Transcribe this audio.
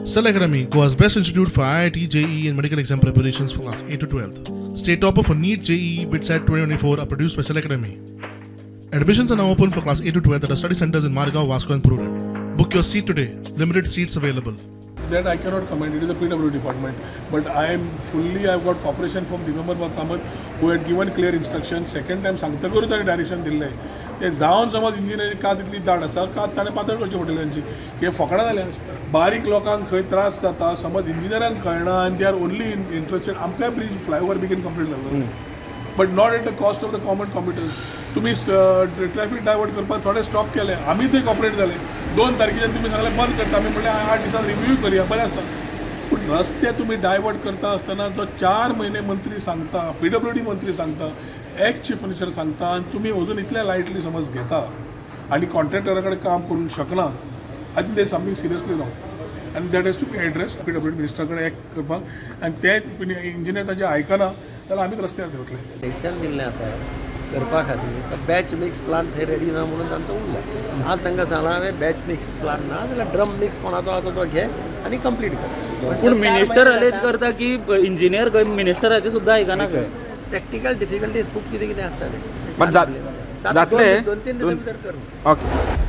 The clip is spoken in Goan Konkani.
Cell Academy, Goa's best institute for IIT, JEE, and medical exam preparations for class 8 to 12. State topper for NEET, JEE, BITSAT 2024 are produced by Cell Academy. Admissions are now open for class 8 to 12 at our study centers in Margao, Vasco, and Prudent. Book your seat today. Limited seats available. That I cannot comment. It is the PW department. But I am fully, I have got cooperation from Digambar Kamath, who had given clear instruction. Second time सांगतकरूच ताणें डायरेक्शन दिल्लें ते जावन समज इंजिनियरींग का तितली दाट आसा का ताणें पातळ करचें पडटलें तांची. हे फकणां जाल्या. बारीक लोकांक खंय त्रास जाता समज इंजिनियरांक कळना आनी they are only interested. आमकांय ब्रीज फ्लायओवर बेगीन कंप्लीट जालो, but not at the cost of the common commuters. तुमी ट्रॅफिक डायवर्ट करपाक थोडे स्टॉप केले, आमी थंय कॉपरेट जाले. 2 तारखेच्यान तुमी सांगलें बंद करता. आमी म्हणलें 8 दिसान रिव्यू करया, बरें आसा. पूण रस्ते तुमी डायवर्ट करता आसतना जो 4 म्हयने मंत्री सांगता, पीडब्ल्यूडी मंत्री सांगता, एक्स चीफ मिनिस्टर सांगता आनी तुमी अजून इतले लायटली समज घेता आनी कॉन्ट्रॅक्टरा कडेन काम करूंक शकना, I think there's something seriously wrong आनी that has to be addressed. PWD मिनिस्टरा कडेन एक्ट करपाक आनी ते इंजिनियर ताजें आयकना जाल्यार आमीच रस्त्यार देंवतले. सेक्शन दिल्लें आसा करपा खातीर. तो बॅच मिक्स प्लांट थंय रेडी ना म्हणून तांचो उरला. आज तांकां सांगलां हांवें, बॅच मिक्स प्लांट ना जाल्यार ड्रम मिक्स कोणाचो आसा तो घे आनी कंप्लीट कर. पूण मिनिस्टर अलेज करता की इंजिनियर खंय मिनिस्टराचे सुद्दां आयकना खंय. टॅक्टिकल डिफिकल्टीज खूब कितें कितें आसता. पण जातले? 2-3 दिसां भितर कर. ओके.